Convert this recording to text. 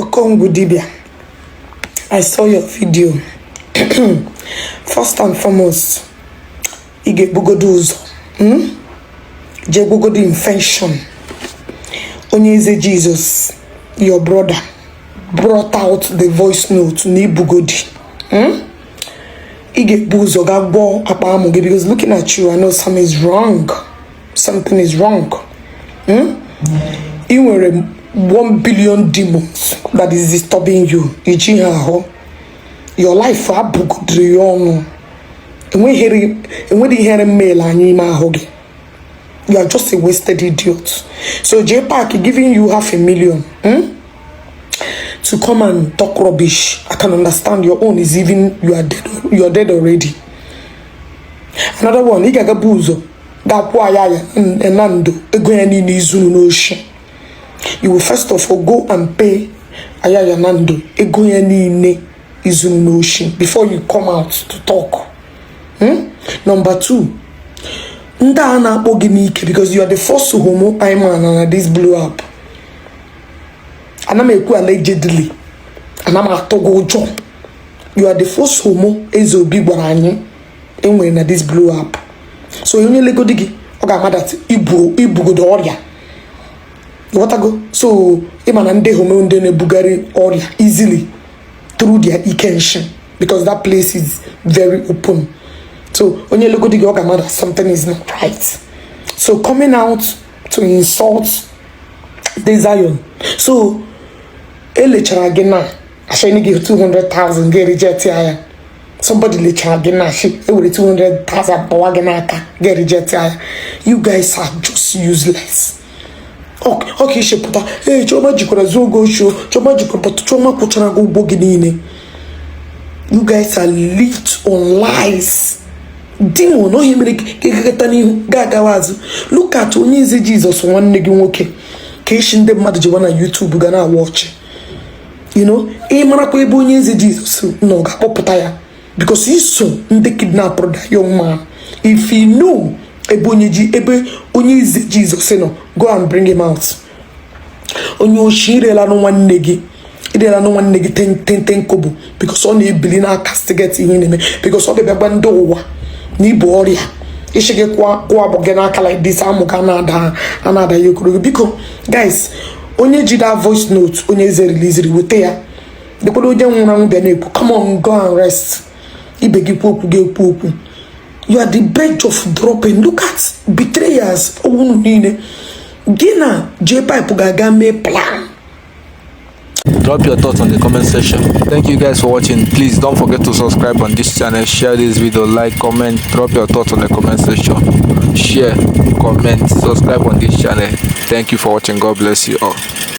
Okongwu Dibia, I saw your video. First and foremost, ị ga-ebugodo ụzọ, Jee gbugodo infection. Onye eze Jesus, your brother, brought out the voice note na ibugodi. Ị ga-ebu ụzọ ga gwọọ akpa amụ gị because looking at you, I know something is wrong. Something is wrong. Ị nwere 1 billion demons that is disturbing you. Iji ha ahụ. Your life abụgodiri ya ọnụ. Enweghị ihere mmele anyị ime ahụ gị. You are just a wasted idiot. So J Park giving you half a million, To come and talk rubbish. I can understand your own is even you are dead. You are dead already. Another one, ị ga-aga bụ ụzọ ga-akwụ aya ya na ndụ ego ya niile izuru n'oshi. You will first of all go and pay Ayaya Nando ego ya niile izuru n'oshi before you come out to talk. Number two, ndị a na-akpọ gị n'ike because you are the first homo I man na this blue app. Ana m ekwu allegedly, ana m atụ gị ụjọ. You are the first homo Eze Obi gwara anyị enwere na this blue app. So onye legodi gị ọ ga-ama that ibu ibugodo ọrịa. Ịghọtago? So ịma na ndị homo ndị na-ebugharị ọrịa easily through their ike because that place is very open. So onye legodi gị ọ ga-ama that something is not right. So coming out to insult the Zion. So elechara gị na ashịnị gị 200,000 gị reject ya. Somebody lechara gị na ashị ewere 200,000 kpọwa gị n'aka gị reject ya. You guys are just useless. Ọ ka ishepụta ee Chioma jikwara zuo oge ochie, Chioma jikwara, but Chioma kwụchara gị ụgwọ gị niile. You guys are lived on lies. Demon ohe mere ka ịgagata n'ihu ga-agawa azụ. Look at onye eze Jizọs nwanne gị nwoke ka esi ndị mmadụ jiwa na YouTube ga na-awa ọchị. Ị marakwa ebe onye eze Jizọs nọ ga-akpọpụta ya because iso ndị kidnapụrụ that young man. If you know ebe onye ji ebe onye eze Jizọs nọ, go and bring him out. Onye oshi irelanụ nwanne gị, irelanụ nwanne gị ten ten ten kobo because ọ na-ebili na castigate ihe ị na-eme because ọ ga-abịa gwa ndị ụwa na ibu ọrịa isi gị kwụọ agbụ gị n'aka like this amụ ga na-ada a na-ada ya okoro. Biko guys, onye ji that voice note onye eze releasiri weta ya. Dịkwara onye nwụrụ anwụ bịa na-ekwu, come on, go and rest. Ibe gị kwu okwu ga-ekwu okwu. You are the verge of dropping. Look at betrayers unu niile. Gị na J-Pipe ga-aga mee plan. Drop your thoughts on the comment section. Thank you guys for watching. Please don't forget to subscribe on this channel, share this video, like, comment, drop your thoughts on the comment section, share, comment, subscribe on this channel. Thank you for watching. God bless you all.